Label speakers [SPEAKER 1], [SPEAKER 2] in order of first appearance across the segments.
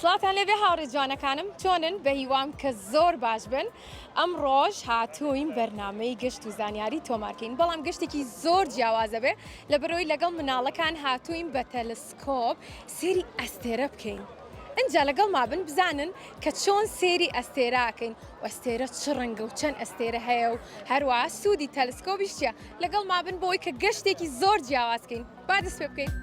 [SPEAKER 1] سڵاوتان لێبێ هاوڕێ جوانەکانم چۆنن بەهیوام کە زۆر باش بن ئەمڕۆژ هاتووین بەرنامەی گەشت و زانیاری تۆمارکەین بەڵام گەشتێکی زۆر جیاوازە بێ لە بەرەوەی لەگەڵ مناڵەکان هاتووین بە تەلسکۆپ سێری ئەستێرە بکەین ئەجا لەگەڵ مابن بزانن کە چۆن سێری ئەستێراکەین و ئەستێرە چ ڕەنگە و چەند ئەستێرە هەیە و هەروە سوودی تەلسکۆبیش چیە لەگەڵ مابن بۆی کە گەشتێکی زۆر جیاوازکەین با دەست پێ بکەین.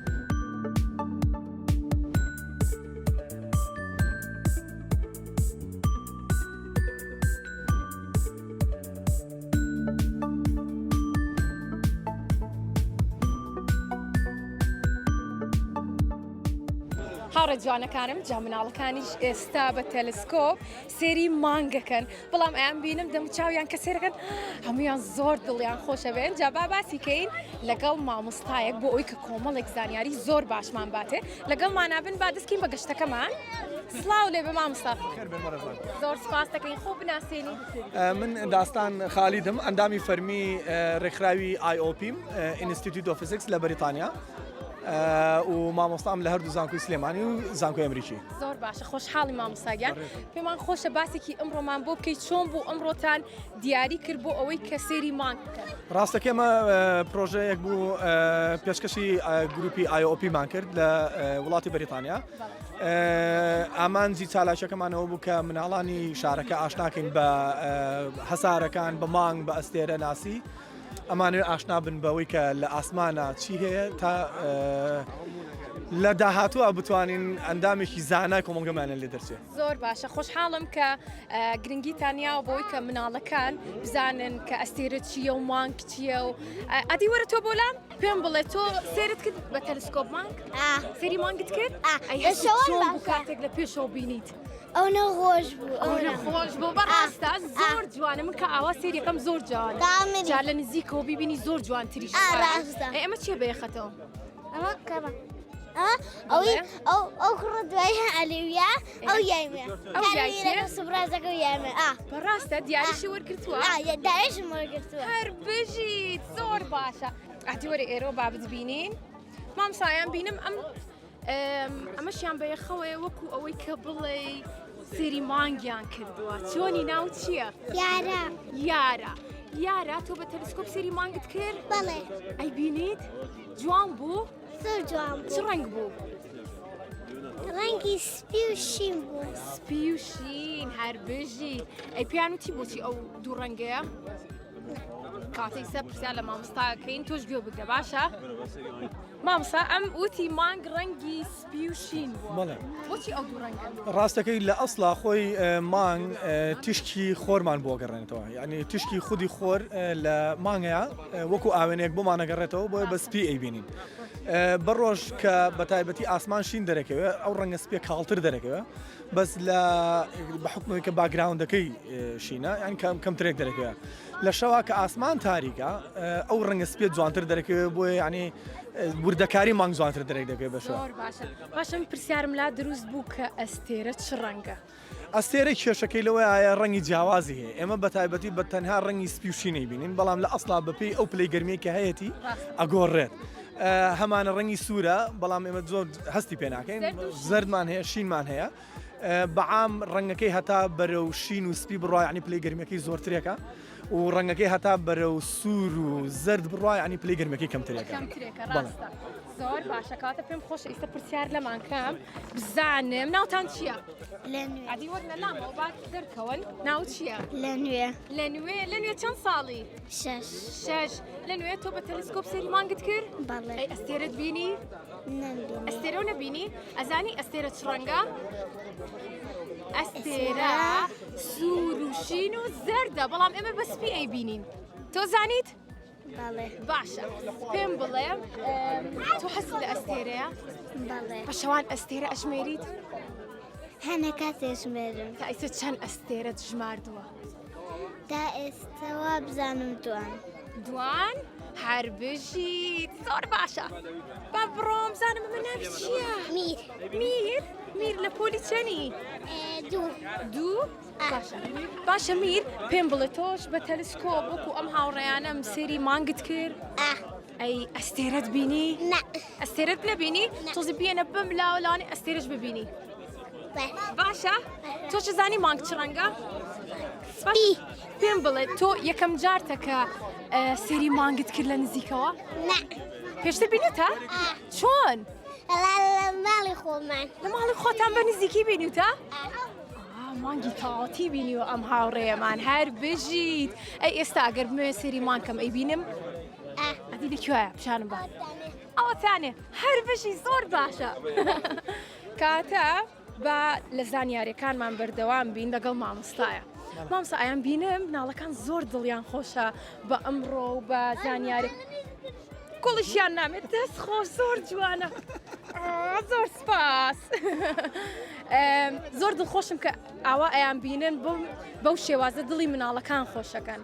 [SPEAKER 1] هاوڕێ جوانەکانم جا مناڵەکانیش ئێستا بە تەلسکۆپ سێری مانگەکەن بەڵام ئەیان بینم دەم چاویان کە سێرەکەن هەمویان زۆر دڵیان خۆشە بێن جا با باسی کەین لەگەڵ مامۆستایەک بۆ ئەوی کە کۆمەڵێک زانیاری زۆر باشمان باتێ لەگەڵ مانابن با دەستکەین بە گەشتەکەمان سڵاو لێ بە مامۆستا زۆر سپاس دەکەین خۆ بناسێنی
[SPEAKER 2] من داستان خالیدم ئەندامی فەرمی ڕێکخراوی IOP Institute of Physics لە بەریتانیا و مامۆستام لە هەردوو زانکۆی سلێمانی و زانکۆی ئەمریکی
[SPEAKER 1] زۆر باشە خۆشحاڵی مامۆستا گیان پێمان خۆشە باسێکی ئەمڕۆمان بۆ بکەیت چۆن بوو ئەمڕۆتان دیاری کرد بۆ ئەوەی کە سێری مانگ بکەن
[SPEAKER 2] ڕاستەکە ئێمە پرۆژەیەک بوو پێشکەشی گروپی IOP مان کرد لە وڵاتی بەریتانیا ئامانجی چالاکیەکەمانەوە بوو کە مناڵانی شارەکە ئاشناکەین بە هەسارەکان بە مانگ بە ئەستێرە ناسی ئەمانەوێ ئاشنا بن بەوەی کە لە ئاسمانە چی هەیە تا لە داهاتووە بتوانین ئەندامێکی زانای کۆمەڵگەمانە لێ دەرچێت.
[SPEAKER 1] زۆر باشە خۆشحاڵم کە گرنگیتان یاوە بۆی کە مناڵەکان بزانن کە ئەستێرە چییە و مانگ چییە و ئەدی وەرە تۆ بۆلام پێم بڵێ تۆ سێرت کرد بە تەلسکۆپ مانگ سێری مانگت کرد ئەی چۆن بوو کاتێک لە پێشەوە بینیت؟
[SPEAKER 3] ئەونە خۆش بوو
[SPEAKER 1] ئەونە خۆش بوو بەڕاستە زۆر جوانە من کە ئاوا سێریەکەم زۆر جوانە جا لە نزیکەوە بیبینی زۆر جوانتریش ئەی ئەمە چیە بەیەخەتەوە
[SPEAKER 3] ئەمە کەمە ئەوەی ئەو ئەو کوڕە دوای عەلیویە ئەو یایمە
[SPEAKER 1] ئەو یایمە
[SPEAKER 3] سوپرازەکە یایمە ئا
[SPEAKER 1] بەڕاستە دیاریشی وەرگرتووە
[SPEAKER 3] دایشم وەرگرتووە
[SPEAKER 1] هەر بژیت زۆر باشە ئەدی وەرە ئێرەوە با بتبینین مامسایان بینم ئەم ئەمەشیان بە یەخەوەیە وەکو ئەوەی کە بڵێ سێری مانگیان کردووە چۆنی ناو چییە؟
[SPEAKER 3] یارە
[SPEAKER 1] یارە یارە تۆ بە تەلسکۆپ سێری مانگت کرد؟
[SPEAKER 3] بەڵێ
[SPEAKER 1] ئەی بینیت؟ جوان بوو؟
[SPEAKER 3] زۆر جوان
[SPEAKER 1] چ ڕەنگ بوو؟
[SPEAKER 3] ڕەنگی سپی و شین بوو
[SPEAKER 1] سپی و شین هەر بژی ئەی پیان وتی بۆچی ئەو دوو ڕەنگەیە؟ کاتێک سە پرسیار لە مامۆستاکەین تۆش گوێ بگرە باشە؟ مامۆستا ئەم وتی مانگ ڕەنگی سپی و شین بووە
[SPEAKER 2] بەڵێ.
[SPEAKER 1] بۆچی ئەو دوو ڕەنگەن؟
[SPEAKER 2] ڕاستەکەی لە ئەسڵا خۆی مانگ تیشکی خۆرمان بۆ گەڕێنێتەوە یعنی تیشکی خودی خۆر لە مانگەیە وەکو ئاوێنێک بۆمان ئەگەڕێتەوە بۆیە بە سپی ئەیبینین بە ڕۆژ کە بە تایبەتی ئاسمان شین دەرەکەوێت ئەو ڕەنگە سپیە کاڵتر دەرەکەوێت بەس لە بە حکومەوەی کە background ەکەی شینە یان کەم کەمترێک دەرەکەوێت لە شەوا کە ئاسمان تاریکە ئەو ڕەنگە سپیە جوانتر دەرەکەوێت بۆیە یعنی وردەکاری مانگ جوانتر دەرێک دەکەوێت بە شەوا.
[SPEAKER 1] زۆر باشە باشە من پرسیارم لا دروست بوو کە ئەستێرە چ ڕەنگە؟
[SPEAKER 2] ئەستێرە کێشەکەی لەوەیە ڕەنگی جیاوازی هەیە ئێمە بە تایبەتی بە تەنها ڕەنگی سپی و شین نەیبینین بەڵام لە ئەسڵا بەپێی ئەو پلەی گەرمیە کە هەیەتی ئەگۆڕێت هەمانە ڕەنگی سوورە بەڵام ئێمە زۆر هەستی پێ ناکەین زەردمان هەیە شینمان هەیە بەعام ڕەنگەکەی هەتا بەرەو شین و سپی بڕوا یعنی پلەی گەرمیەکەی زۆرترێکە و ڕەنگەکەی هەتا بەرەو سوور و زەرد بڕوا یعنی پلەی گەرمیەکەی کەمترێکە
[SPEAKER 1] کەمترێکە ڕاستە زۆر باشە کاتە پێم خۆشە ئیستا پرسیار لەمان کەم بزانم ناوتان چییە؟
[SPEAKER 3] لە نوێ
[SPEAKER 1] ئەدی وەرنە لامەوە با دەرکەون ناو چییە؟
[SPEAKER 3] لە نوێ
[SPEAKER 1] لە نوێ لە نوێ چەند ساڵی؟
[SPEAKER 3] شەش
[SPEAKER 1] شەش لە نوێ تۆ بە تەلسکۆپ سەیری مانگت کرد؟
[SPEAKER 3] بەڵێ
[SPEAKER 1] ئەی ئەستێرەت بینی؟
[SPEAKER 3] نەمبینی
[SPEAKER 1] ئەستێرەو نەبینی؟ ئەزانی ئەستێرە چ ڕەنگە؟ ئەستێرە سوور و شین و زەردە بەڵام ئێمە بە سپی ئەیبینین تۆ زانیت؟
[SPEAKER 3] بەڵێ
[SPEAKER 1] باشە پێم بڵێ تۆ حەزت لە ئەستێرەیە؟
[SPEAKER 3] بەڵێ
[SPEAKER 1] بە شەوان ئەستێرە ئەژمێریت؟
[SPEAKER 3] هەنە کاتێ ژمێرم
[SPEAKER 1] تا ئیستا چەند ئەستێرەت ژماردووە؟
[SPEAKER 3] تا ئێستا وا بزانم دوان.
[SPEAKER 1] دوان؟ هەر بژیت زۆر باشە با بڕۆم بزانم ئەمە ناوی چییە؟
[SPEAKER 3] میر.
[SPEAKER 1] میر؟ میر لە پۆلی چەنی؟
[SPEAKER 3] دوو.
[SPEAKER 1] دوو؟ باشە باشە میر پێم بڵێ تۆش بە تەلسکۆپ وەکو ئەم هاوڕێیانەم سێری مانگت کرد؟
[SPEAKER 3] ئا.
[SPEAKER 1] ئەی ئەستێرەت بینی؟
[SPEAKER 3] نا.
[SPEAKER 1] ئەستێرەت نەبینی؟ تۆزی بیەنە بم لاوە لەوانەیە ئەستێرەش ببینی. باشە تۆ چ زانی مانگ چ ڕەنگە؟ سپی پێم بڵێ تۆ یەکەم جارتە کە سێری مانگت کرد لە نزیکەوە؟
[SPEAKER 3] نا
[SPEAKER 1] پێشتر بینیوتە؟ چۆن؟
[SPEAKER 3] لە ماڵی خۆمان
[SPEAKER 1] لە ماڵی خۆتان بە نزیکی بینیوتە؟ مانگی تەواوەتی بینیوە ئەم هاوڕێیەمان هەر بژیت ئەی ئێستا ئەگەر بمەوێ سێری مانکەم ئەی بینم ئەدی لە کوێیە پیشانم بە ئەوەتانێ هەر بژی زۆر باشە کاتە با لە زانیاریەکانمان بەردەوام بین لەگەڵ مامۆستایە. مامۆستا ئەیان بینم مناڵەکان زۆر دڵیان خۆشە بە ئەمڕۆ و بە زانیاری کوڵیشیان نامێت دەست خۆش زۆر جوانە زۆر سپاس زۆر دڵخۆشم کە ئاوا ئەیان بینن بەو شێوازە دڵی مناڵەکان خۆشەکەن.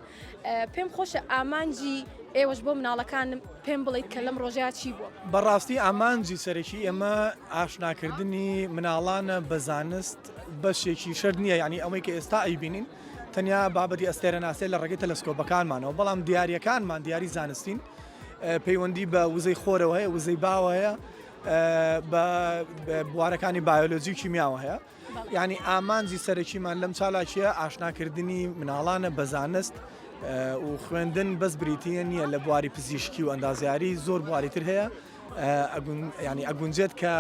[SPEAKER 1] پێم خۆشە ئامانجی ئێوەش بۆ مناڵەکانم پێم بڵیت کە لەم ڕۆژەیا چی بووە؟
[SPEAKER 2] بەڕاستی ئامانجی سەرەکی ئێمە ئاشناکردنی مناڵانە بە زانست بەشێکی شەرت نییە یعنی ئەوەی کە ئێستا ئەیبینین تەنیا بابەتی ئەستێرەناسیە لە ڕێگەی تەلەسکۆپەکانمانەوە بەڵام دیاریەکانمان دیاری زانستین پەیوەندی بە وزەی خۆرەوە هەیە وزەی باوە هەیە بە بوارەکانی بایۆلۆجی و کیمیاوە هەیە یانی ئامانجی سەرەکیمان لەم چالاکیە ئاشناکردنی مناڵانە بە زانست و خوێندن بەس بریتە نییە لە بواری پزیشکی و ئەندازیاری زۆر بواری تر هەیە ینی ئەگونجێت کە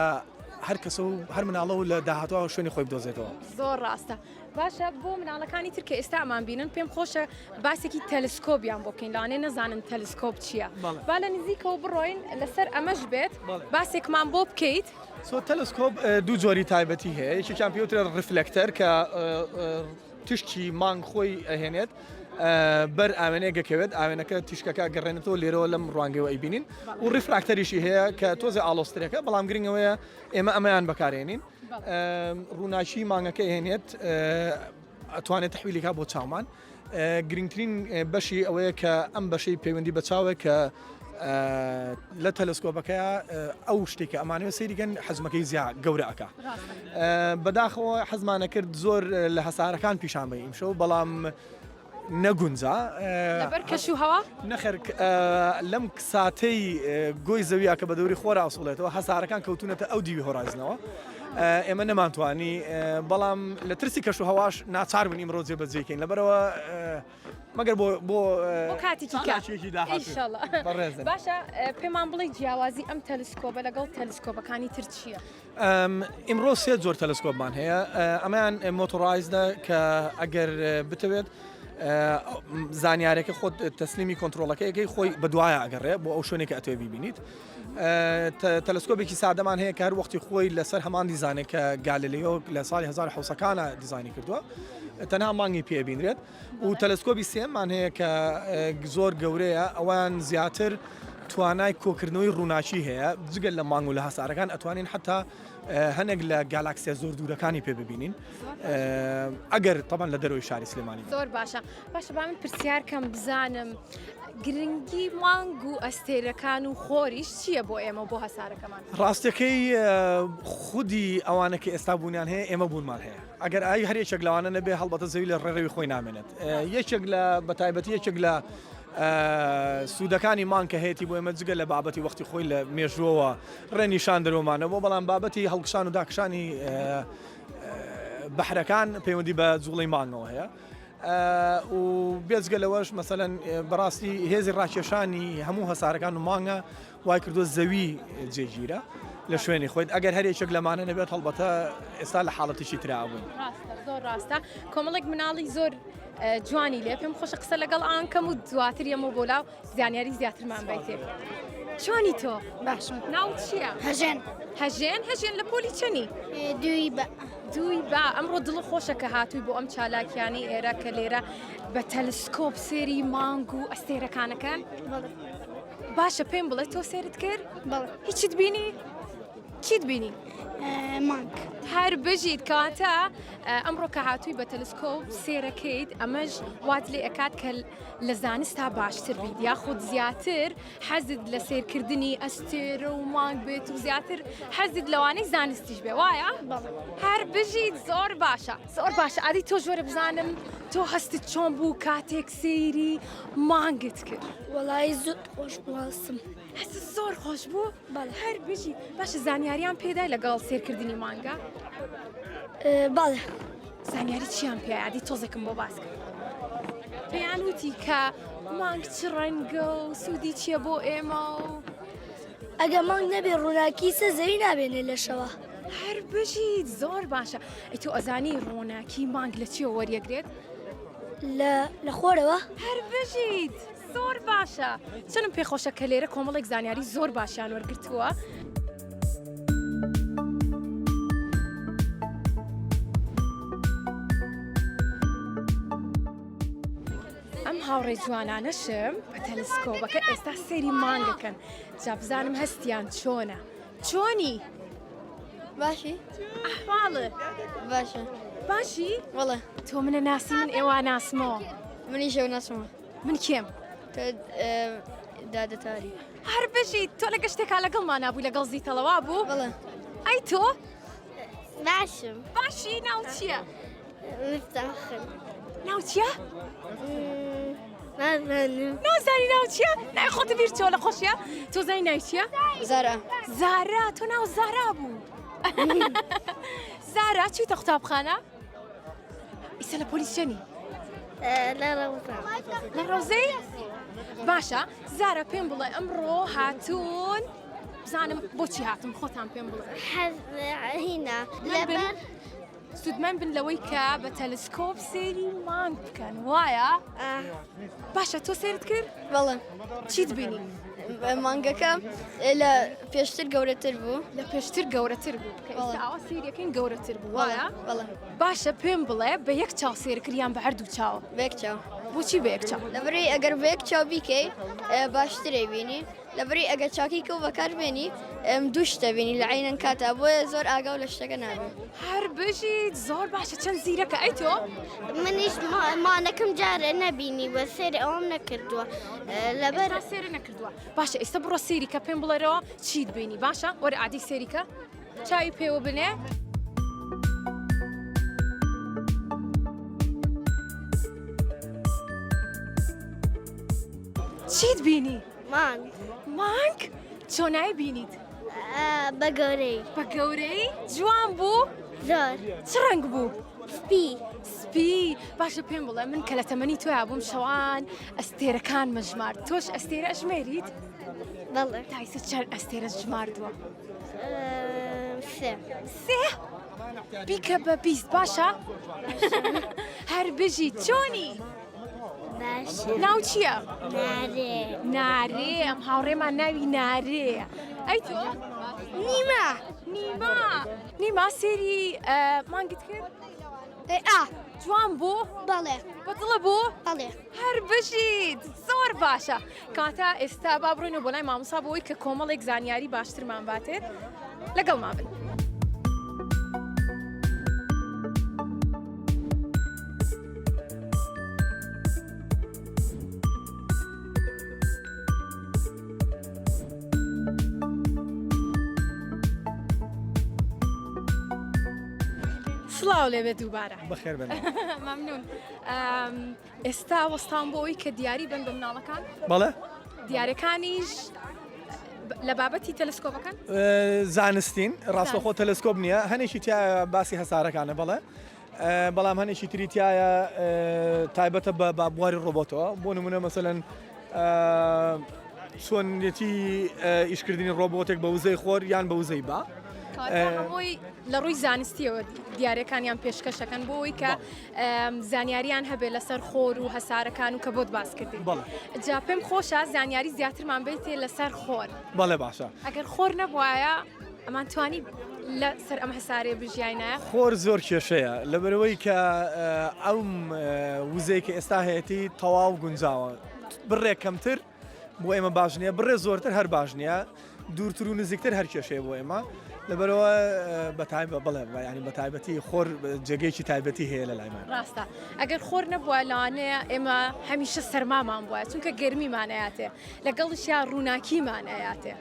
[SPEAKER 2] هەر کەس و هەر مناڵە و لە داهاتوە شوێنی خۆی بدۆزێتەوە.
[SPEAKER 1] زۆر ڕاستە باشە بۆ مناڵەکانی تر کە ئێستا ئەمان بینن پێم خۆشە باسێکی تەلسکۆبیان بۆ بکەین لەوانەیە نەزانن تەلسکۆب چییە با لە نزیکەوە بڕۆین لەسەر ئەمەش بێت باسێکمان بۆ بکەیت.
[SPEAKER 2] so تەلەسکۆب دوو جۆری تایبەتی هەیە یەکێکیان پێوترێت reflector کە تیشکی مانگ خۆی ئەهێنێت بەر ئاوێنەیەک دەکەوێت ئاوێنەکە تیشکەکە گەڕێنێتەوە لێرەوە لەم ڕوانگەوە ئەیبینین و refractor یشی هەیە کە تۆزێ ئاڵۆزترێکە بەڵام گرنگەوەیە ئێمە ئەمەیان بەکارێنین ڕووناکی مانگەکە ئێنێت ئەتوانێت تەحویلی کا بۆ چاومان گرنگترین بەشی ئەوەیە کە ئەم بەشەی پەیوەندی بە چاوێک کە لە تەلسکۆپەکەی ئەو شتێک کە ئەمانەوە سەیریکەن حەزمەکەی زیا گەورە ئەک بەداخەوە حەزمانە کرد زۆر لە هەسارەکان پیشان بە ئیمشەو بەڵام نەگونجا
[SPEAKER 1] لەبەر کەش و هەوا؟
[SPEAKER 2] نەخێر لەم ساتەی گۆی زەویە کە بە دەوری خۆر ئاسوڵێتەوە هەسارەکان کەوتونەتە ئەو دیوی horizon ەوە ئێمە نەمانتوانی بەڵام لە ترسی کەش و هەواش ناچار بوون ئیمڕۆ جێبەجێکەین لەبەرەوە مەگەر بۆ بۆ
[SPEAKER 1] بۆ کاتێکی
[SPEAKER 2] کاتێکی
[SPEAKER 1] ئینشاءاللە باشە پێمان بڵێ جیاوازی ئەم تەلسکۆبە لەگەڵ تەلسکۆبەکانی تر چییە؟
[SPEAKER 2] ئیمڕۆ سێ جۆر تەلەسکۆپمان هەیە ئەمەیان motorized ە کە ئەگەر بتەوێت زانیارەکە خۆت تەسلیمی کۆنتترۆلەکەیەکەی خۆی بەدوایە ئەگەڕێ بۆ ئەو شوێنێک ئەتوێ بیبینیت تەلسکۆبێکی سادەمان هەیە کە هەر وەختی خۆی لەسەر هەمان دیزانێک کە گاللیۆ لە ساڵی 1970ەکانە دیزانی کردووە تەنها مانگی پێبینرێت و تەلەسکۆبی سێمان هەیە کە زۆر گەورەیە ئەوان زیاتر توانای کۆکردنەوەی ڕووناکی هەیە جگەل لە مانگ و لە هەسارەکان ئەتوانین حتا هەنێک لە گالاکسیا زۆر دوورەکانی پێ ببینین ئەگەر تەبان لە دەرەوەی شاری سلێمانی
[SPEAKER 1] زۆر باشە باشە با من پرسیار کەم بزانم گرنگی مانگ و ئەستێرەکان و خۆریش چییە بۆ ئێمە بۆ هەسارەکەمان
[SPEAKER 2] ڕاستەکەی خودی ئەوانە کە ئێستا بوونیان هەیە ئێمە بوونمان هەیە ئەگەر ئای هەر یەکێک لەوانە نەبێ هەڵبەتە زەوی لە ڕێڕەوی خۆی نامێنێت یەکێک لە بەتایبەتی یەکێک لە سوودەکانی مانگ کە هەیەی بۆ ئێمە جگە لە بابەتی وەختی خۆی لە مێژووەوە ڕێنیشان دەرۆمانە بۆ بەڵام بابەتی هەڵکشان و داکشانی بەحرەکان پەیوەندی بە جوڵەی مانگەوە هەیە. و بێجگە لەوەش مەسەلەن بەڕاستی هێزی ڕاکێشانی هەموو هەسارەکان و مانگە وای کردووە زەوی جێگیرە لە شوێنی خۆیت ئەگەر هەر یەکێک لەمانە نەبێت هەڵبەتە ئێستا لە حاڵەتێکی ترا بووین.
[SPEAKER 1] ڕاستە زۆر ڕاستە کۆمەڵێک مناڵی زۆر جوانی لێ پێم خۆشە قسە لەگەڵ ئان کەم و دواتر یەمەوە بۆ لاو زانیاری زیاترمان بیتێ چۆنی تۆ
[SPEAKER 3] باشم
[SPEAKER 1] ناو چییە؟
[SPEAKER 3] هەژێن
[SPEAKER 1] هەژێن هەژێن لە پۆلی چەنی؟
[SPEAKER 3] دووی بە
[SPEAKER 1] دووی با ئەمڕۆ دڵ خۆشە کە هاتووی بۆ ئەم چالاکیانی ئێرە کە لێرە بە تەلسکۆپ سێری مانگ و ئەستێرەکانەکەن باشە پێم بڵێ تۆ سێرت کرد
[SPEAKER 3] بەڵێ
[SPEAKER 1] هیچت بینی چیت بینی
[SPEAKER 3] مانگ
[SPEAKER 1] هەر بژیت کەواتە ئەمڕۆ کە هاتووی بە تەلسکۆپ سێرەکەیت ئەمەش وات لێ ئەکات کە لە زانستا باشتر بیت یاخود زیاتر حەزت لە سێرکردنی ئەستێرە و مانگ بێت و زیاتر حەزت لەوانەی زانستیش بێ وایە هەر بژیت زۆر باشە زۆر باشە ئادی تۆ ژۆرە بزانم تۆ هەستت چۆن بوو کاتێک سەیری مانگت کرد؟
[SPEAKER 3] وەڵایی زۆر خۆش بوو هەستم.
[SPEAKER 1] هەستت زۆر خۆش بوو؟
[SPEAKER 3] بەڵێ.
[SPEAKER 1] هەر بژی. باشە زانیاریان پێدای لەگەڵ سێرکردنی مانگا؟
[SPEAKER 3] بەڵێ.
[SPEAKER 1] زانیاری چیان پێ ئادی تۆزێکم بۆ باس کە. پێیان وتی کە مانگ چ ڕەنگە و سوودی چییە بۆ ئێمە و
[SPEAKER 3] ئەگە مانگ نەبێ ڕووناکی سە زەوی نابێنێ لە شەوە.
[SPEAKER 1] هەر بژیت زۆر باشە ئەی تۆ ئەزانی ڕووناکی مانگ لە چیەوە وەریەگرێت؟
[SPEAKER 3] لە لە خۆرەوە.
[SPEAKER 1] هەر بژیت زۆر باشە چەنم پێخۆشە کە لێرە کۆمەڵێک زانیاری زۆر باشیان وەرگرتووە. ئەم هاوڕێ جوانانەشم بە تەلسکۆبەکە ئێستا سەیری مانگەکەن جا بزانم هەستیان چۆنە چۆنی؟
[SPEAKER 3] باشی
[SPEAKER 1] ئەحواڵت
[SPEAKER 3] باشە
[SPEAKER 1] باشی؟
[SPEAKER 3] وەڵێ
[SPEAKER 1] تۆ منە ناسی من ئێوە ناسمەوە
[SPEAKER 3] منیش ئەو ناسمەوە
[SPEAKER 1] من کێم؟
[SPEAKER 3] تۆ دادە تاری
[SPEAKER 1] هەر بژیت تۆ لە گەشتێکا لەگەڵمان نابووی لەگەڵ زیتەڵەوا بوو
[SPEAKER 3] بەڵێ
[SPEAKER 1] ئەی تۆ
[SPEAKER 3] باشم
[SPEAKER 1] باشی ناو چییە؟
[SPEAKER 3] مفتاخن
[SPEAKER 1] ناو چییە؟
[SPEAKER 3] نازانم
[SPEAKER 1] نازانی ناو چییە؟ ناوی خۆتە بیر چۆ لە خۆشیە؟ تۆ زانی ناوی چییە؟
[SPEAKER 3] زارا
[SPEAKER 1] زارا تۆ ناو زارا بوو زارا چیتە قوتابخانە؟ ئیسە لە پۆلیس چەنی؟
[SPEAKER 3] لە ڕەوزە
[SPEAKER 1] لە ڕەوزەی؟ باشە زارا پێم بڵێ ئەمڕۆ هاتوون بزانم بۆچی هاتم خۆتان پێم بڵێ
[SPEAKER 3] حەز هینا لەبەر
[SPEAKER 1] سوودمەند بن لەوەی کە بە تەلسکۆپ سەیری مانگ بکەن وایە؟ باشە تۆ سەیرت کرد؟
[SPEAKER 3] بەڵێ.
[SPEAKER 1] چیت بینی؟
[SPEAKER 3] مانگەکە لە پێشتر گەورەتر بوو.
[SPEAKER 1] لە پێشتر گەورەتر بوو کە ئێستا ئاوا سەیرەکەین گەورەتر بوو وایە؟
[SPEAKER 3] بەڵێ.
[SPEAKER 1] باشە پێم بڵێ بە یەک چاو سەیر کرد یان بە هەردوو چاو؟
[SPEAKER 3] بە یەک چاو.
[SPEAKER 1] بۆچی بە یەک چاو؟
[SPEAKER 3] لەبەرئەوەی ئەگەر بە یەک چاو بیکەی باشتر ئەیبینی. لەبری ئەگەر چاکی کەو بەکار بێنی دوو شتە بینی لە عینەن کاتا بۆیە زۆر ئاگاو لە شتەکە نابێ.
[SPEAKER 1] هەر بژیت زۆر باشە چەند زیرەکە ئەی تۆ؟
[SPEAKER 3] منیش مانەکەم جارێ نەبینی بە سێری ئەوم نەکردووە لەبەر
[SPEAKER 1] سێرە نەکردووە باشە ئێستا بڕۆ سێری کە پێم بڵێرەوە چیت بینی باشە وەرە عادی سێری کە چاوی پێوە بنێ. چیت بینی؟
[SPEAKER 3] مانگ.
[SPEAKER 1] مانگ؟ چۆنای بینیت؟
[SPEAKER 3] بە گەورەی.
[SPEAKER 1] بە گەورەی؟ جوان بوو؟
[SPEAKER 3] زۆر.
[SPEAKER 1] چ ڕەنگ بوو؟
[SPEAKER 3] سپی.
[SPEAKER 1] سپی باشە پێم بڵێ من کە لە تەمەنی تۆیا بووم شەوان ئەستێرەکان مەژمارد تۆش ئەستێرە ئەژمێریت؟
[SPEAKER 3] بەڵێ.
[SPEAKER 1] تا ئیستا چەند ئەستێرەت ژماردووە؟
[SPEAKER 3] سێ.
[SPEAKER 1] سێ؟ بیکە بە 20 باشە؟ هەر بژی چۆنی؟ ناو چییە؟
[SPEAKER 3] نارێ.
[SPEAKER 1] نارێ ئەم هاوڕێمان ناوی نارێ ئەی تۆ؟
[SPEAKER 3] نیما.
[SPEAKER 1] نیما نیما سێری مانگت کرد؟
[SPEAKER 3] ئا.
[SPEAKER 1] جوان بوو؟
[SPEAKER 3] بەڵێ.
[SPEAKER 1] بەدڵە بوو؟
[SPEAKER 3] بەڵێ.
[SPEAKER 1] هەر بژیت زۆر باشە کاتە ئێستا با بڕۆینەوە بۆ لای مامۆسا بۆ ئەوەی کە کۆمەڵێک زانیاری باشترمان باتێت لەگەڵمان بن. سڵاو لێبێ دووبارە
[SPEAKER 2] بەخێر بن
[SPEAKER 1] مەمنون ئێستا وەستان بۆ ئەوی کە دیاری بن بە مناڵەکان
[SPEAKER 2] بەڵێ
[SPEAKER 1] دیارەکانیش لە بابەتی تەلسکۆپەکان
[SPEAKER 2] زانستین ڕاستەخۆ تەلسکۆپ نییە هەنێکی تیا باسی هەسارەکانە بەڵێ بەڵام هەنێکی تری تایە تایبەتە بە بە بواری ڕۆبۆتەوە بۆ نمونە مەسەلەن چۆنیەتی ئیشکردنی ڕۆبۆتێک بە وزەی خۆر یان بە وزەی با.
[SPEAKER 1] هەمووی لە ڕووی زانستیەوە دیارەکانیان پێشکەشەکەن بۆ ئەوەی کە زانیاریان هەبێت لەسەر خۆر و هەسارەکان و کە بۆت باس کردین جا پێم خۆشە زانیاری زیاترمان بیتێ لەسەر خۆر
[SPEAKER 2] بەڵێ باشە
[SPEAKER 1] ئەگەر خۆر نەبوایە ئەمان توانی لە سەر ئەم هەسارەیە بژیاینایە؟
[SPEAKER 2] خۆر زۆر کێشەیە لەبەرئەوەی کە ئەم وزەی کە ئێستا هەیەتی تەواو گونجاوە بڕێک کەمتر بۆ ئێمە باش نییە بڕێ زۆرتر هەر باش نییە دوورتر و نزیکتر هەر کێشەیە بۆ ئێمە لەبەرەوە بەتایبە بڵێ ینی بە تایبەتی خۆر جێگەیەکی تایبەتی هەیە لە لایمان
[SPEAKER 1] ڕاستە ئەگەر خۆر نەبووە لەوانەیە ئێمە هەمیشە سەرمامان بووە چونکە گەرمیمانەیاتێ لەگەڵیشیا ڕووناکیمان ئەیاتێ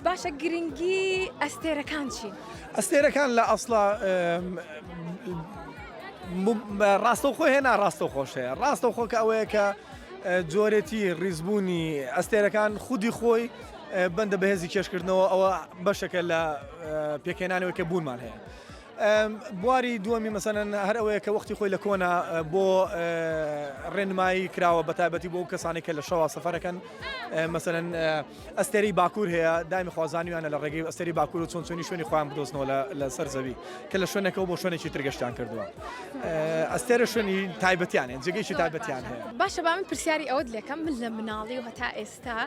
[SPEAKER 1] باشە گرنگی ئەستێرەکان چین؟
[SPEAKER 2] ئەستێرەکان لە ئەسڵا ڕاستەوخۆ هەیە ناڕاستەوخۆش هەیە ڕاستەوخۆ کە ئەوەیە کە جۆرێتی ڕیزبوونی ئەستێرەکان خودی خۆی بەندە بەهێزی کێشکردنەوە ئەوە بەشەکە لە پێکهێنانەوەی کە بوونمان هەیە. بواری دووەمی مەسەلەن هەر ئەوەیە کە وەختی خۆی لە کۆنا بۆ ڕێنمایی کراوە بە تایبەتی بۆ کەسانی کە لە شەوا سەفەرەکەن مەسەلەن ئەستێرەی باکوور هەیە دایمی خوازانیوانە لە ڕێگەی ئەستێری باکوور و چۆن چۆنی شوێنی خۆیان بدۆزنەوە لە سەر زەوی کە لە شوێنێکەوە بۆ شوێنێکی تر گەشتیان کردووە ئەستێرە شوێنی تایبەتیان هەیە جێگەیەکی تایبەتیان هەیە.
[SPEAKER 1] باشە با من پرسیاری ئەوەت لێکەم من لە مناڵی و هەتا ئێستا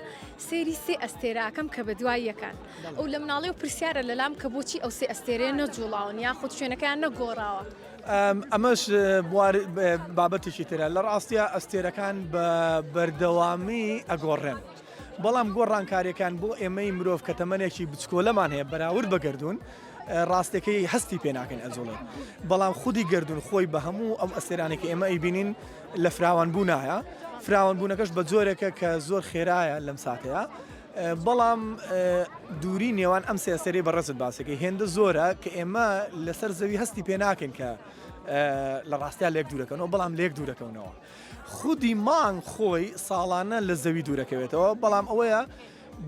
[SPEAKER 1] سەیری سێ ئەستێرە ئەکەم کە بە دوای یەکان ئەو لە مناڵی و پرسیارە لەلام کە بۆچی ئەو سێ ئەستێرەیە نەجوڵاون یاخود شوێنەکەیان نەگۆڕاوە؟
[SPEAKER 2] ئەمەش بوار بابەتێکی ترە لە ڕاستیا ئەستێرەکان بە بەردەوامی ئەگۆڕێن بەڵام گۆڕانکاریەکان بۆ ئێمەی مرۆڤ کە تەمەنێکی بچکۆلەمان هەیە بەراورد بە گەردوون ڕاستەکەی هەستی پێ ناکەین ئەجوڵێن بەڵام خودی گەردوون خۆی بە هەموو ئەو ئەستێرانێک کە ئێمە ئەیبینین لە فراوانبوونایە فراوانبوونەکەش بە جۆرێکە کە زۆر خێرایە لەم ساتەیە بەڵام دووری نێوان ئەم سێ ئەستێرەی بەڕێزت باسەکەی هێندە زۆرە کە ئێمە لەسەر زەوی هەستی پێ ناکەین کە لە ڕاستیا لێک دوورەکەنەوە بەڵام لێک دوورەکەونەوە خودی مانگ خۆی ساڵانە لە زەوی دوورەکەوێتەوە بەڵام ئەوەیە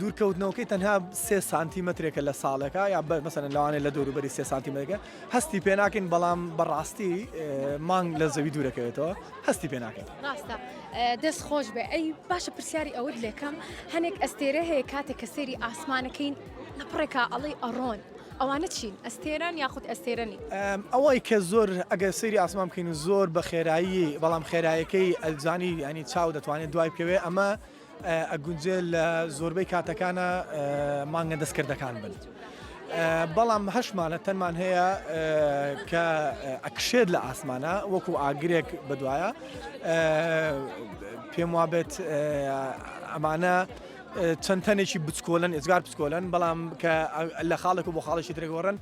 [SPEAKER 2] دوورکەوتنەوەکەی تەنها سێ سانتیمەترێکە لە ساڵێکە یا مەسەلەن لەوانەیە لە دەوروبەری سێ سانتیمەترێکە هەستی پێ ناکەین بەڵام بەڕاستی مانگ لە زەوی دوورەکەوێتەوە هەستی پێ ناکەین.
[SPEAKER 1] ڕاستە دەست خۆش بێ ئەی باشە پرسیاری ئەوت لێکەم هەنێک ئەستێرە هەیە کاتێک کە سێری ئاسمانەکەین لە پڕێکا ئەڵێی ئەڕۆن ئەوانە چین ئەستێران یاخود ئەستێرە نین؟
[SPEAKER 2] ئەوەی کە زۆر ئەگەر سەیری ئاسمان بکەین و زۆر بە خێرایی بەڵام خێرایەکەی ئەلزانی ینی چاو دەتوانێت دوای بکەوێ ئەمە ئەگونجێ لە زۆربەی کاتەکانە مانگە دەستکردەکان بن. بەڵام هەشمانە تەنمان هەیە کە ئەکشێت لە ئاسمانە وەکو ئاگرێک بەدوایە پێم وابێت ئەمانە چەند تەنێکی بچکۆلن ئێجگار بچکۆلن بەڵام کە لە خاڵێک و بۆ خاڵێکی ترێک گۆڕن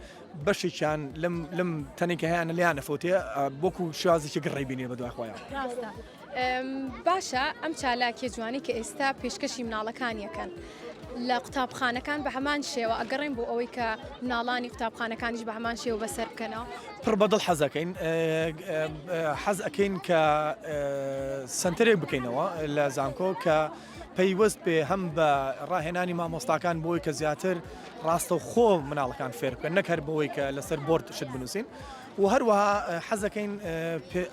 [SPEAKER 2] بەشێکیان لەم لەم تەنێک هەیەە لیان نەفەوتێ وەکو شازێکی گڕی بینێ بە دوای خۆیان.
[SPEAKER 1] باشە ئەم چالاکیە جوانەی کە ئێستا پێشکەشی مناڵەکان یەکەن لە قوتابخانەکان بە هەمان شێوە ئەگەڕێن بۆ ئەوەی کە مناڵانی قوتابخانەکانیش بە هەمان شێوە بەسەر بکەنەوە؟
[SPEAKER 2] پڕ بەدڵ حەزەکەین حەز ئەکەین کە سەنتەرێک بکەینەوە لە زانکۆ کە پەیوەست بێ هەم بە ڕاهێنانی مامۆستاکان بۆی کە زیاتر ڕاستەوخۆ مناڵەکان فێر بکەن نەک هەر بەوەی کە لەسەر بۆرد شت بنووسین و هەروەها حەزەکەین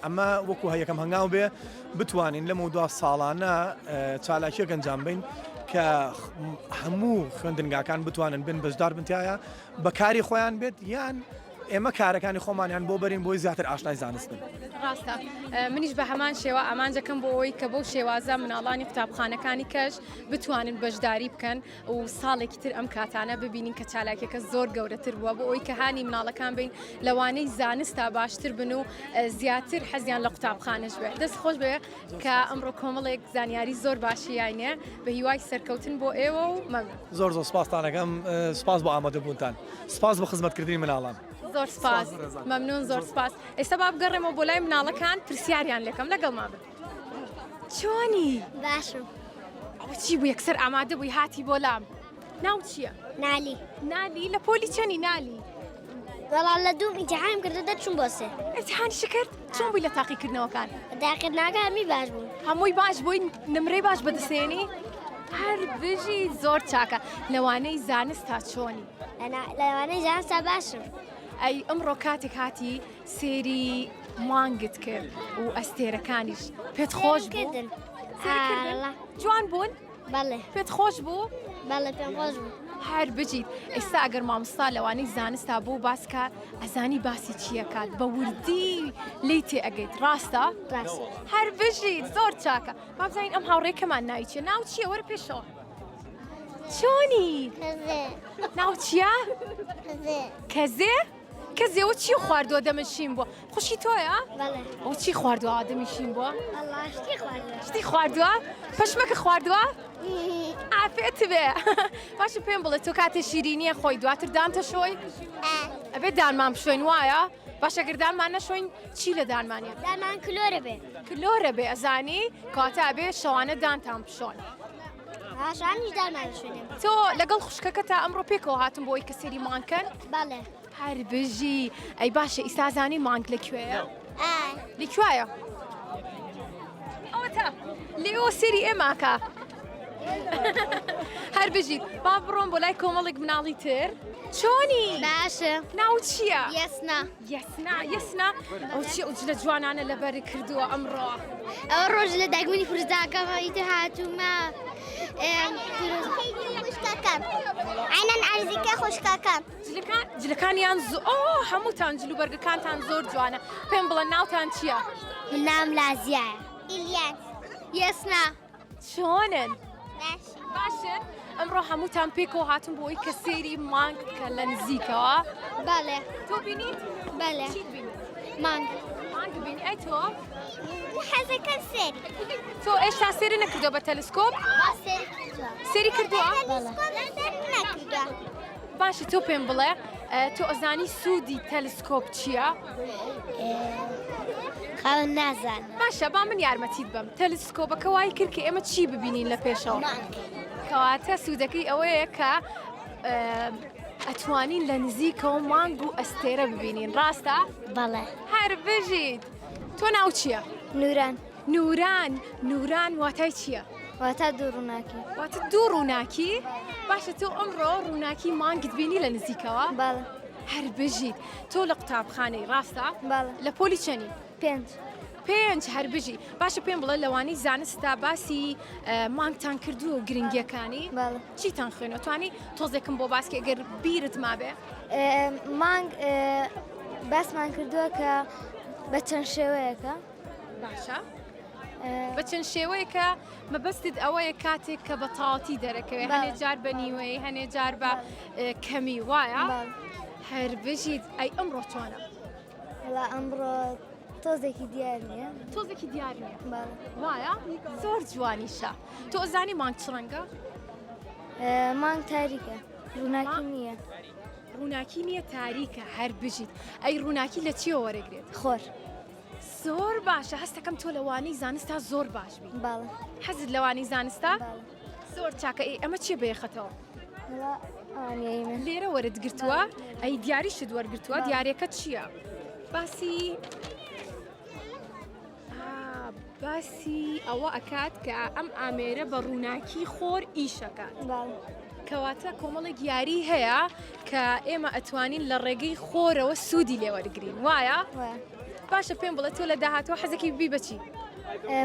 [SPEAKER 2] ئەمە وەکو یەکەم هەنگاو بێ بتوانین لەمەودوا ساڵانە چالاکیەک ئەنجام بین کە هەموو خوێندنگاکان بتوانن بن بەشدار بنتایە بە کاری خۆیان بێت یان ئێمە کارەکانی خۆمانیان بۆ بەرین بۆی زیاتر ئاشنای زانست بن.
[SPEAKER 1] ڕاستە منیش بە هەمان شێوە ئامانجەکەم بۆ ئەوەی کە بەو شێوازە مناڵانی قوتابخانەکانی کەش بتوانن بەشداری بکەن و ساڵێکی تر ئەم کاتانە ببینین کە چالاکیەکە زۆر گەورەتر بووە بۆ ئەوی کە هانی مناڵەکان بین لەوانەی زانستا باشتر بن و زیاتر حەزیان لە قوتابخانەش بێت دەست خۆش بێ کە ئەمڕۆ کۆمەڵێک زانیاری زۆر باشیانە بە هیوای سەرکەوتن بۆ ئێوە و مەمنون.
[SPEAKER 2] زۆر زۆر سپاستانەکەم سپاس بۆ ئامادەبوونتان سپاس بۆ خزمەتکردنی مناڵان.
[SPEAKER 1] زۆر سپاس مەمنون زۆر سپاس ئێستا با بگەڕێمەوە بۆ لای مناڵەکان پرسیاریان لێکەم لەگەڵمان بن. چۆنی؟
[SPEAKER 4] باشم.
[SPEAKER 1] ئەوە چی بوو یەکسەر ئامادە بووی هاتی بۆ لام ناو چییە؟
[SPEAKER 4] نالی.
[SPEAKER 1] نالی لە پۆلی چەنی نالی؟
[SPEAKER 4] وەڵا لە دووم ئیمتیحانم کرد و دەرچووم بۆ سێ.
[SPEAKER 1] ئیمتیحانیشت کرد؟ چۆن بووی لە تاقیکردنەوەکان؟
[SPEAKER 4] تاقیکردنەوەکان هەمووی باش بوون.
[SPEAKER 1] هەمووی باش بووی؟ نمرەی باش بەدەستێنی؟ هەر بژی زۆر چاکە. لەوانەی زانستا چۆنی؟
[SPEAKER 4] لەوانەی زانستا باشم.
[SPEAKER 1] ئەی ئەمڕۆ کاتێک هاتی سێری مانگت کرد و ئەستێرەکانیش پێت خۆش بوو؟ جوان بوون؟
[SPEAKER 4] بەڵێ.
[SPEAKER 1] پێت خۆش بوو؟
[SPEAKER 4] بەڵێ پێم خۆش بوو.
[SPEAKER 1] هەر بژیت. ئێستا ئەگەر مامۆستا لەوانەی زانستا بۆ باس کا ئەزانی باسی چییەکات بە وردی لێی تێ ئەگەیت ڕاستە؟
[SPEAKER 4] ڕاستە.
[SPEAKER 1] هەر بژیت زۆر چاکە. با بزانین ئەم هاوڕێکەمان ناوی چییە؟ ناو چییە؟ وەرە پێشەوە. چۆنی؟
[SPEAKER 4] کەزێ.
[SPEAKER 1] ناو چییە؟
[SPEAKER 4] کەزێ.
[SPEAKER 1] کەزێ؟ کەزێ ئەوە چی خواردووە دەمت شین بووە؟ خوشکی تۆیە؟
[SPEAKER 4] بەڵێ.
[SPEAKER 1] ئەوە چی خواردووە ئاوا دەمی شین بووە؟
[SPEAKER 4] وەڵا شتی خواردووە.
[SPEAKER 1] شتی خواردووە؟ پەشمەکە خواردووە؟ عافێت بێ. باشە پێم بڵێ تۆ کاتێ شیرینیە خۆی دواتر دانتە شۆی؟
[SPEAKER 4] ئا.
[SPEAKER 1] ئەبێ دانمان بشۆین وایە؟ باشە گەر دانمان نەشۆین چی لە دانمانە؟
[SPEAKER 4] دانمان کلۆرە بێ.
[SPEAKER 1] کلۆرە بێ ئەزانی؟ کەواتە ئەبێ شەوانە دانتان بشۆن.
[SPEAKER 4] پاشانیش دانمان شوێنێ.
[SPEAKER 1] تۆ لەگەڵ خوشکەکەتا ئەمڕۆ پێکەوە هاتن بۆ ئەوەی کە سەیری مانگ کەن؟
[SPEAKER 4] بەڵێ.
[SPEAKER 1] هەر بژی. ئەی باشە ئیستا زانی مانگ لە کوێیە؟
[SPEAKER 4] ئا.
[SPEAKER 1] لە کوایە؟ ئەوەتا لێوە سەیری ئێماکە. هەر بژیت. با بڕۆم بۆ لای کۆمەڵێک مناڵی تر. چۆنی؟
[SPEAKER 4] باشە.
[SPEAKER 1] ناوت چییە؟
[SPEAKER 4] یەسنا.
[SPEAKER 1] یەسنا یەسنا ئەو چی ئەو جلە جوانانە لەبەر کردووە ئەمڕۆ؟
[SPEAKER 4] ئەوە ڕۆژ لە دایکبوونی پورزاکەمە ئیتر هاتوومە
[SPEAKER 5] خوشکەکەم عینەن ئەرزیکە خوشکەکەم
[SPEAKER 1] جلەکان جلەکانیان زۆ ئۆ هەمووتان جل و بەرگەکانتان زۆر جوانە پێم بڵێ ناوتان چییە؟
[SPEAKER 4] من ناوم لازیایە.
[SPEAKER 5] ئیلیان.
[SPEAKER 4] یەسنا.
[SPEAKER 1] چۆنن؟ باشن؟ ئەمڕۆ هەمووتان پێکەوە هاتون بۆ ئەوەی کە سەیری مانگ بکەن لە نزیکەوە.
[SPEAKER 4] بەڵێ.
[SPEAKER 1] تۆ بینیت؟
[SPEAKER 4] بەڵێ.
[SPEAKER 1] چیت بینی؟
[SPEAKER 4] مانگ.
[SPEAKER 1] مانگ بینی ئەی تۆ؟
[SPEAKER 5] حەزەکەم سێری.
[SPEAKER 1] تۆ ئێشتا سێری نەکردووە بە تەلسکۆپ؟ سێری کردووە؟
[SPEAKER 5] نەکردووە.
[SPEAKER 1] باشە تۆ پێم بڵێ تۆ ئەزانی سوودی تەلسکۆپ چییە؟
[SPEAKER 4] خاوەن نازانم.
[SPEAKER 1] باشە با من یارمەتیت بەم تەلسکۆبەکە وای کرد کە ئێمە چی ببینین لە پێشەوە؟ کەواتە سوودەکەی ئەوەیە کە ئەتوانین لە نزیکەوە مانگ و ئەستێرە ببینین ڕاستە؟
[SPEAKER 4] بەڵێ.
[SPEAKER 1] هەر بژیت. تۆ ناو چییە؟
[SPEAKER 4] نوران.
[SPEAKER 1] نوران نوران واتای چییە؟
[SPEAKER 4] واتا دوو ڕووناکی.
[SPEAKER 1] واتە دوو ڕووناکی؟ باشە تۆ ئەمڕۆ ڕووناکی مانگت بینی لە نزیکەوە؟
[SPEAKER 4] بەڵێ.
[SPEAKER 1] هەر بژیت. تۆ لە قوتابخانەی ڕاستە؟
[SPEAKER 4] بەڵێ.
[SPEAKER 1] لە پۆلی چەنی؟
[SPEAKER 4] پێنج.
[SPEAKER 1] پێنج هەر بژی. باشە پێم بڵێ لەوانەی زانستا باسی مانگتان کردووە و گرنگیەکانی؟
[SPEAKER 4] بەڵێ.
[SPEAKER 1] چیتان خوێنەوە؟ توانی تۆزێکم بۆ باس کەی ئەگەر بیرت مابێ؟
[SPEAKER 4] مانگ باسمان کردووە کە بە چەند شێوەیەکە.
[SPEAKER 1] باشە بە چەند شێوەیەکە مەبەستت ئەوەیە کاتێک کە بە تەواوەتی دەرەکەوێت هەنێ جار بە نیوەی هەنێ جار بە کەمی وایە هەر بژیت ئەی ئەمڕۆ چۆنە
[SPEAKER 4] وەڵا ئەمڕۆ تۆزێکی دیار نییە
[SPEAKER 1] تۆزێکی دیار نییە وایە زۆر جوانیشە تۆ ئەزانی مانگ چ ڕەنگە
[SPEAKER 4] مانگ تاریکە ڕووناکی نییە
[SPEAKER 1] ڕووناکی نییە تاریکە هەر بژیت ئەی ڕووناکی لە چیەوە وەرەگرێت
[SPEAKER 4] خۆر
[SPEAKER 1] زۆر باشە هەستەکەم تۆ لە وانەی زانستا زۆر باش بی
[SPEAKER 4] بەڵێ.
[SPEAKER 1] حەزت لە وانەی زانستە؟
[SPEAKER 4] بەڵێ.
[SPEAKER 1] زۆر چاکە ئەی ئەمە چیە بەیەخەتەوە؟
[SPEAKER 4] وەڵا ئەوانەی من.
[SPEAKER 1] لێرە وەرت گرتووە؟ ئەی دیاریشت وەرگرتووە؟
[SPEAKER 4] بەڵێ.
[SPEAKER 1] دیارەکە چییە؟ باسی ئا، باسی ئەوە ئەکات کە ئەم ئامێرە بە ڕووناکی خۆر ئیشەکات.
[SPEAKER 4] بەڵێ.
[SPEAKER 1] کەواتە کۆمەڵێک یاری هەیە کە ئێمە ئەتوانین لە ڕێگەی خۆرەوە سوودی لێ وەرگین وایە؟ باشە پێم بڵێ تۆ لە داهاتوە حەزەکی ببی بەچی؟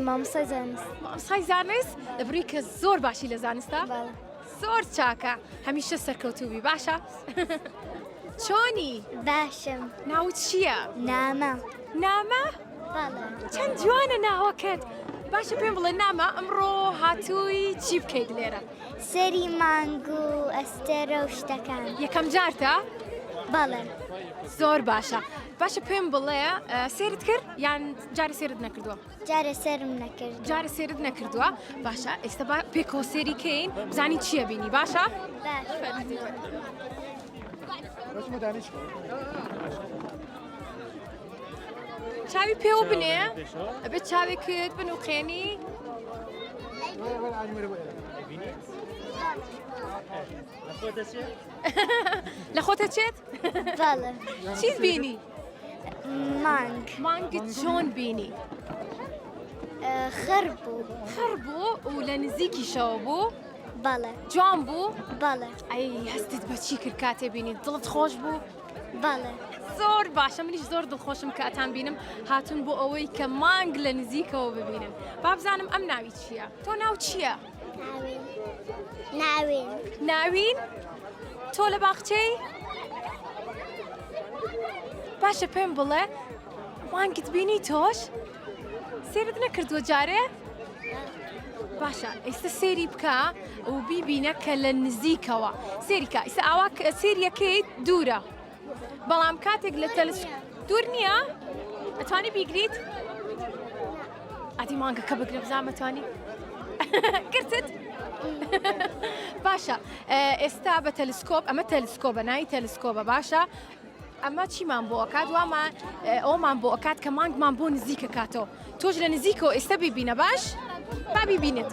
[SPEAKER 4] مامۆستای زانست.
[SPEAKER 1] مامۆستای زانست لەبری کە زۆر باشی لە زانستە؟ زۆر چاکە هەمیشە سەرکەوتوبی باشە؟ چۆنی؟
[SPEAKER 4] باشم.
[SPEAKER 1] ناوت چییە؟
[SPEAKER 4] نامە.
[SPEAKER 1] نامە؟ چەند جوانە ناوەکەت باشە پێم بڵێ نامە ئەمڕۆ هاتووی چی بکەیت لێرە؟
[SPEAKER 4] سەری مانگ و ئەستێرە و شتەکان.
[SPEAKER 1] یەکەم جارتە؟
[SPEAKER 4] بەڵێ.
[SPEAKER 1] زۆر باشە باشە پێم بڵێ سێرت کرد یان جارە سێرت نەکردووە؟
[SPEAKER 4] جارە سێرم نەکرد.
[SPEAKER 1] جارە سێرت نەکردووە باشە ئێستا با پێکەوە سێری کەین بزانین چییە بینی باشە؟ چاوی پێوە بنێ ئەبێت چاوێکت بنوقێنی لە خۆتە چێت چیت بینی
[SPEAKER 4] مانگ
[SPEAKER 1] مانگت چۆن بینی
[SPEAKER 4] خڕ بوو
[SPEAKER 1] خڕ بوو و لە نزیکیشەوە بوو
[SPEAKER 4] بەڵێ
[SPEAKER 1] جوان بوو
[SPEAKER 4] بەڵێ
[SPEAKER 1] ئەی هەستت بە چی کرد کاتێ بینی دڵت خۆش بوو
[SPEAKER 4] بەڵێ.
[SPEAKER 1] زۆر باشە منیش زۆر دڵخۆشم کە ئەتان بینم هاتون بۆ ئەوەی کە مانگ لە نزیکەوە ببینن با بزانم ئەم ناوی چییە تۆ ناو چییە؟
[SPEAKER 4] ناوین
[SPEAKER 1] ناوین تۆ لە باخچەی باشە پێم بڵێ مانگت بینی تۆش سێرت نەکردووە جارێ؟ باشە ئێستا سێری بکە و بیبینە کە لە نزیکەوە سێریکە ئیستا ئاوا سێریەکەیت دوورە بەڵام کاتێک لە تەلس دوور نییە ئەتوانی بیگریت ئەدی مانگەکە بگرە بزانم ئەتوانی گرتت باشە ئێستا بە تەلسکۆپ ئەمە تەلسکۆبە ناوی تەلسکۆبە باشە ئەمە چیمان بۆ ئەکات وامان ئەومان بۆ ئەکات کە مانگمان بۆ نزیکە کاتەوە تۆش لە نزیکەوە ئێستا بیبینە باش با بیبینێت.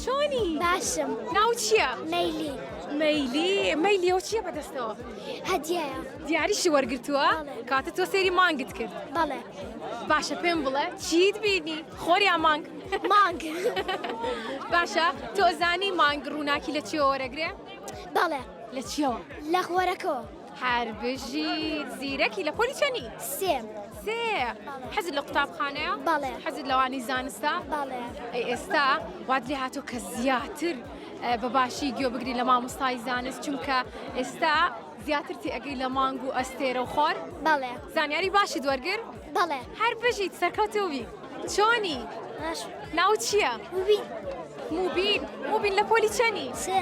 [SPEAKER 1] چۆنی؟
[SPEAKER 4] باشم.
[SPEAKER 1] ناو چییە؟
[SPEAKER 4] مەیلی.
[SPEAKER 1] مەیلی مەیلیەوە چییە بەدەستەوە؟
[SPEAKER 4] هەدیەیە.
[SPEAKER 1] دیاریشی وەرگرتووە؟ کاتە تۆ سەیری مانگت کرد.
[SPEAKER 4] بەڵێ.
[SPEAKER 1] باشە پێم بڵێ چیت بینی؟ خۆر یا مانگ؟
[SPEAKER 4] مانگ.
[SPEAKER 1] باشە تۆ زانی مانگ ڕووناکی لە چیەوە وەرەگرێ؟
[SPEAKER 4] بەڵێ.
[SPEAKER 1] لە چیەوە؟
[SPEAKER 4] لە خۆرەکەوە.
[SPEAKER 1] هەر بژیت زیرەکی لە پۆلی چەنی؟
[SPEAKER 4] سێ.
[SPEAKER 1] سێ. حەزت لە قوتابخانەیە؟
[SPEAKER 4] بەڵێ.
[SPEAKER 1] حەزت لەوانی زانستە؟
[SPEAKER 4] بەڵێ.
[SPEAKER 1] ئەی ئێستا وات لێ هاتووە کە زیاتر بە باشی گوێ بگری لە مامۆستای زانست چونکە ئێستا زیاتر تێئەگەی لە مانگ و ئەستێرە و خۆر؟
[SPEAKER 4] بەڵێ.
[SPEAKER 1] زانیاری باشت وەرگر؟
[SPEAKER 4] بەڵێ.
[SPEAKER 1] هەر بژیت سەرکەوتوو بی. چۆنی؟
[SPEAKER 4] باش.
[SPEAKER 1] ناوت چییە؟
[SPEAKER 4] موبین.
[SPEAKER 1] موبین. موبین لە پۆلی چەنی؟
[SPEAKER 4] سێ.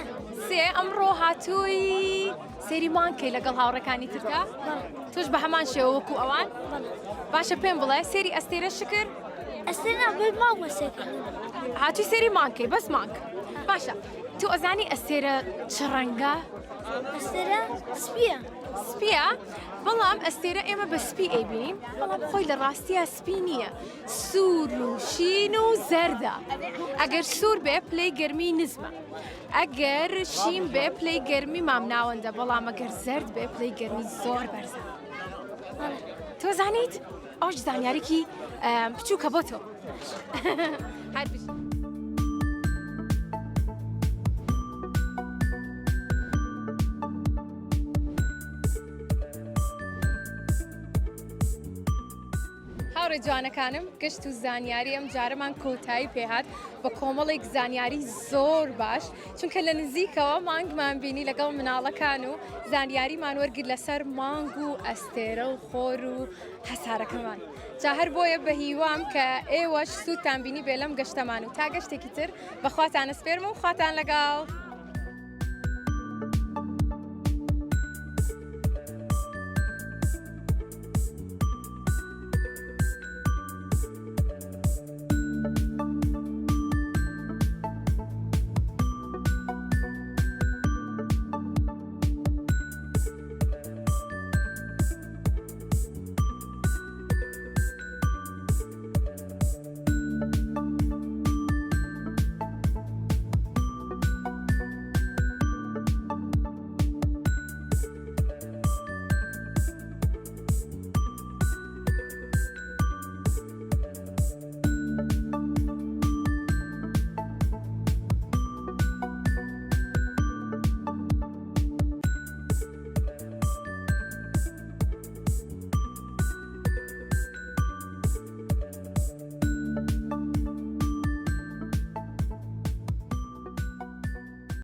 [SPEAKER 1] سێ ئەمڕۆ هاتووی سەیری مانگ کەی لەگەڵ هاوڕێکانی ترتا؟
[SPEAKER 4] بەڵێ.
[SPEAKER 1] تۆش بە هەمان شێوە وەکو ئەوان؟
[SPEAKER 4] بەڵێ.
[SPEAKER 1] باشە پێم بڵێ سەیری ئەستێرە شکر؟
[SPEAKER 4] ئەستێرە نا بەس مانگمان سەیر کردووە.
[SPEAKER 1] هاتووی سەیری مانگ کەی بەس مانگ. باشە تۆ ئەزانی ئەستێرە چ ڕەنگە؟
[SPEAKER 4] ئەستێرە سپییە.
[SPEAKER 1] سپییە بەڵام ئەستێرە ئێمە بە سپی ئەیبینین بەڵام خۆی لە ڕاستیا سپی نییە سوور و شین و زەردە ئەگەر سوور بێ پلەی گەرمی نزمە ئەگەر شین بێ پلەی گەرمی مامناوەندە بەڵام ئەگەر زەرد بێ پلەی گەرمی زۆر بەرزە تۆ زانیت ئەوش زانیارێکی بچووکە بۆ تۆ هەر بژی. هاوڕێ جوانەکانم گەشت و زانیاری ئەم جارەمان کۆتایی پێهات بە کۆمەڵێک زانیاری زۆر باش چونکە لە نزیکەوە مانگمان بینی لەگەڵ مناڵەکان و زانیاریمان وەرگر لەسەر مانگ و ئەستێرە و خۆر و هەسارەکەمان جا هەر بۆیە بە هیوام کە ئێوەش سوودتان بینی بێ لەم گەشتەمان و تا گەشتێکی تر بەخواتان ئەسپێرم و خواتان لەگەڵ.